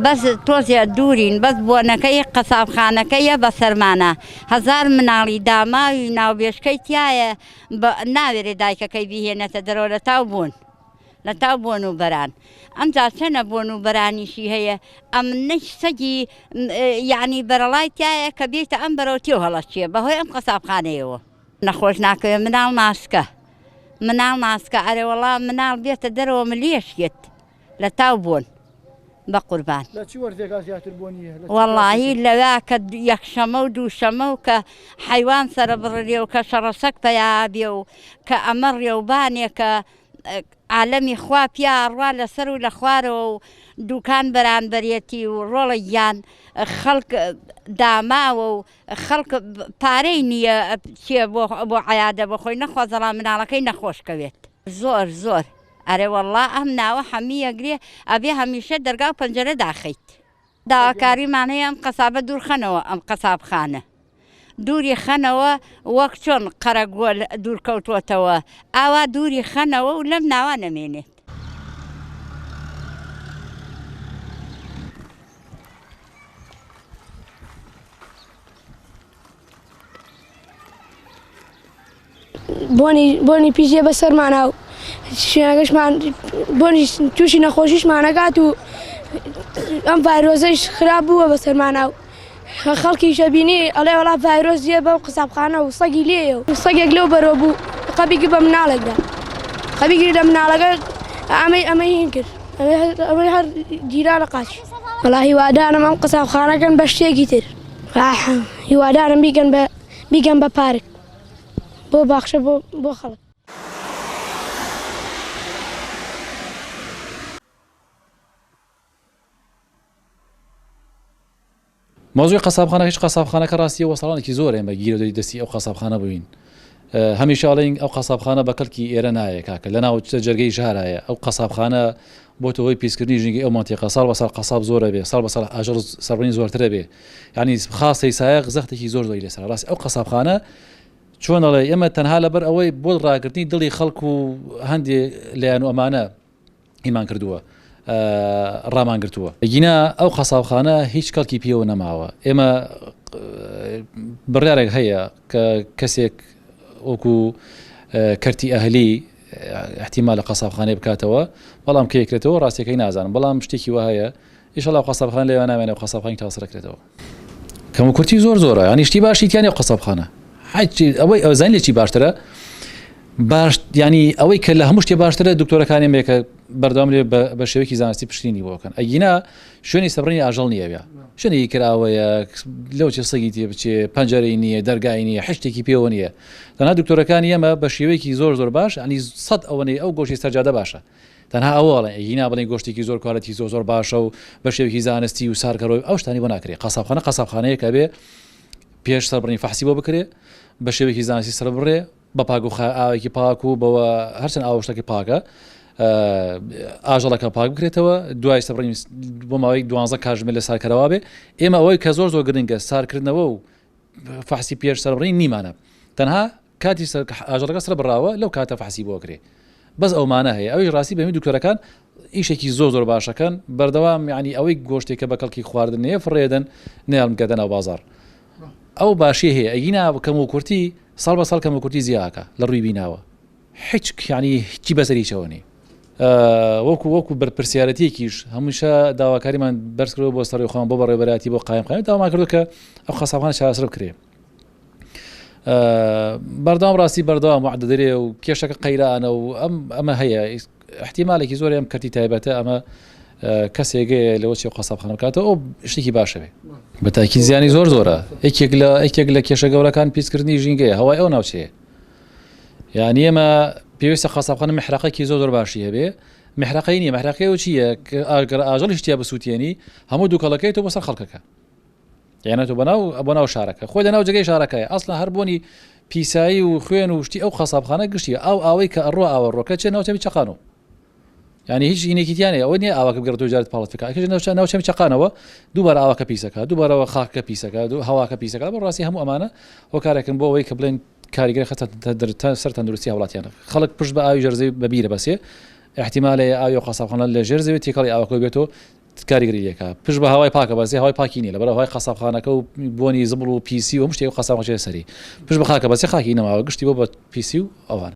بەس تۆزێ دوورین بەس بۆنەکەی قەسابخانەکەیە بەسەرمانە هەزار مناڵی داماوی ناو بێشکەی تایە ناوێرێ دایکەکەی بیهێنێتە دەرەوە لە تاو بوون لە تاو بۆن و بەران ئەمجا چەنە بۆن و بەرانیشی هەیە ئەم نەش سەگی یعنی بەرەڵای تایە کە بێتە ئەم بەرەوە تێو هەڵەچیە بەهۆی ئەم قەسابخانەیەوە نەخۆش ناکەوێ مناڵ ناسکە مناڵ ناسکە ئەرێ وەڵا مناڵ بێتە دەرەوە ملیشکێت لە تاو بۆن بە قوربان. لە چ وەرزێکا زیاتر بۆنی هەیە؟ لە چ وەڵاهی کاتێکا؟ لەویا کە یەکشەمە و دووشەمە و کە حەیوان سەرەبڕرێ و کە شەڕەسەگ پەیا بێ و کە ئەمە ڕێوبانێکە عالەمی خوا پیا ئەڕوا لە سەر و لە خوارەوە و دووکان بەرانبەرێتی و ڕۆڵە گیان خەڵک داماوە و خەڵک پارەی نییە چێ بۆ بۆ عیادە بۆ خۆی نەخوازەڵا مناڵەکەی نەخۆش کەوێت. زۆر زۆر ئەرێ وەڵا ئەم ناوە حەمی ئەگرێ ئەبێ هەمیشە دەرگا و پەنجەرە داخەیت. داواکاریمان هەیە ئەم قەسابە دوور خەنەوە ئەم قەسابخانە دووری خەنەوە وەک چۆن قەرەگۆل دوور کەوتوەتەوە ئاوا دووری خەنەوە و لەم ناوە نەمێنێت. بۆنی بۆنی پیس یە بەسەرمانا و شوێنەکەشمان بۆنی تووشی نەخۆشیشمانەکات و ئەم ڤایرۆزەش خراپ بووە بەسەرمانا و خەڵکیشە بینی ئەڵێ وەڵا ڤایرۆس یە بەو قسابخانە و سەگی لێیە و سەگێک لەو بەرەوە بوو قەبیگی بە مناڵێکدا قەبیگری لە مناڵەکە ئەمەی ئەمەی هین کرد ئەمەی هەر گیرا لە قاچ وەڵا هیوادارم ئەم قسابخانەکەن بە شتێکی تر هیوادارم بیکەن بە بیکەن بە پارک بۆ باخچە بۆ بۆ خەڵک. مەوزوعی قەسابخانە هیچ قەسابخانەکە ڕاستیە وە ساڵانێکی زۆر ئێمە گیرۆدەی دەستی ئەو قەسابخانە بووین هەمیشە ئەڵێین ئەو قەسابخانە بە کەڵکی ئێرە نایە کاکە لە ناو جەرگەی ژارایە ئەو قەسابخانە بۆتە هۆی پیسکردنی ژینگەی ئەو مەنتیقە ساڵ بە ساڵ قەساب زۆرە بێ ساڵ بە ساڵ ئاژەڵ سەربڕین زۆرترە بێ یعنی خاصەی سایەق زەختێکی زۆر زۆری لەسەر ڕاستی ئەو قەسابخانە چۆن ئەڵێ ئێمە تەنها لەبەر ئەوەی بۆ ڕاگرتنی دڵی خەڵک و هەندێ لایەن و ئەمانە هیمان کردووە ڕامان گرتووە گینا ئەو قەسابخانە هیچ کەڵکی پێوە نەماوە ئێمە بڕیارێک هەیە کە کەسێک وەکو کەرتی ئەهلی احتیمالە قەسابخانەی بکاتەوە بەڵام کە یەکرێتەوە ڕاستیەکەی نازانم بەڵام شتێکی وا هەیە ئیشەڵا قەسابخانە لەوێ نامێنێ و قەسابخانی تاسرەکرێتەوە کەم و کورتی زۆر زۆرە ینی شتی باشی تیانە قەسابخانە ئەوەی ئەوزان لە چی باشترە باش ینی ئەوەی کە لە هەموو شتێ باشترە دکتۆرەکانی مێکە بەردەوام لێ بە شێوەیەکی زانستی پشتینی بۆکەن ئەگینا شوێنی سەبڕینی ئاژەڵ نییە شوێنی کراوەیە لەو چێ سەگی تێ بچێ پەنجەرەی نییە دەرگای نییە حشتێکی پێوە نییە تەنها دکتۆرەکانی ئێمە بە شێوەیەکی زۆر زۆر باش ینی سەد ئەوەنەی ئەو گۆشتی سەرجادە باشە تەنها ئەوە ئەڵێن ئەگینا بڵێن گۆشتێکی زۆر کوالێتی زۆر زۆر باشە و بە شێوەیەکی زانستی و سارکەرەوەی ئەو شتانی بۆ ناکرێ قەسابخانە قەسابخانەیەکە بێ پێش سەربڕین فەحسی بۆ بکرێ بە شێوەیەکی زانستی سەربڕێ بە پاک و ئاوێکی پاک و بەوە هەرچەند ئاو شتەکە پاکە ئاژەڵەکە پاک بکرێتەوە دوای سەبڕین بۆ ماوەی دوانزە کاژمێر لە سارکەرەوە بێ ئێمە ئەوەی کە زۆر زۆر گرنگە سارکردنەوە و فەحسی پێش سەربڕین نیمانە تەنها کاتی سەر ئاژەڵەکە سەر بڕاوە لەو کاتە فەحسی بۆ کرێ بەس ئەومانە هەیە ئەویش ڕاستی بەمی دکتۆرەکان ئیشێکی زۆر زۆر باشەکەن بەردەوام یعنی ئەوەی گۆشتێکە بە کەڵکی خواردن نەیە فڕێدەن نەیان گەدە ناو بازار ئەو باشی هەیە ئەگینا کەم و کورتی ساڵ بە ساڵ کەم و کورتی زیاکە لە ڕووی بیناوە هیچ یعنی هیچی بەسەر هیچەوە نی وەکو وەکو بەرپرسیارەتیەکیش هەمیشە داواکاریمان بەرز کردەوە بۆ سەری خۆمان بۆ بەڕێوەبەرایەتی بۆ قایم قایم داوامان کردو کە ئەو قەسابخانە چارەسەر بکرێ بەردەوام ڕاستی بەردەوام وعدە دەرێ و کێشەکە قەیرانە و ئەم ئەمە هەیە احتیمالێکی زۆر ئەم کەرتی تایبەتە ئەمە کەسێگەیە لەوە چێ قەسابخانە بکاتەوە ئەو شتێکی باشە بێ بەتاکی زیانی زۆر زۆرە یەکێک لە یەکێک لە کێشە گەورەکان پیسکردنی ژینگەیە هەوای ئەو ناوچەیە یعنی ئێمە پێویستە قەسابخانە محرقەکی زۆر زۆر باشی هەبێ محرقەی نییە محرقەی ئەو چییە ئاگەر ئاژەڵیش تیا بسووتێنی هەموو دووکەڵەکەی تۆ بۆ سەر خەڵکەکە یانە تۆ بەناو بۆ ناو شارەکە خۆی لە ناو جێگەی شارەکەی ئەسڵا هەر بۆنی پیسایی و خوێن و شتی ئەو قەسابخانە گشتی ئاو ئاوەی کە ئەڕوا ئاوە ڕۆکە چێ ناوچەمی چەقانەوە یعنی هیچ ئینێکی تیانە ئەوە نییە ئاواکە بگەڕێتەوە جارێت پاڵت بکە ئەکەش ناوچە ناوچەمی چەقانەوە دووبارە ئاواکە پیسەکە دووبارەوە خاکەکە پیسەکە دوو هەواکە پیسەکە بە ڕاستی هەموو ئەمانە هۆکارێکن بۆ ئەوەی کە بڵێن کاریگەری خەتە سەر تەندروستی هاوڵاتیان خەڵک پشت بە ئاوی ژێرزەوی بە بیرە بەسێ احتیمالەیە ئاوی و قەسابخانە لە ژێر زەوی تێکەڵی ئاوەکە بێتەوە کاریگەری لێکا پشت بە هەوای پاکە بەسێ هەوای پاکی نیە لەبەر هەوای قەسابخانەکە و بۆنی زبڵ و پیسی و هەموو شتێک قەسابخانە سەری پشت بە خاکە بەسێ خاکی نەماوە گشتی بۆ بە پیسی و ئەوان.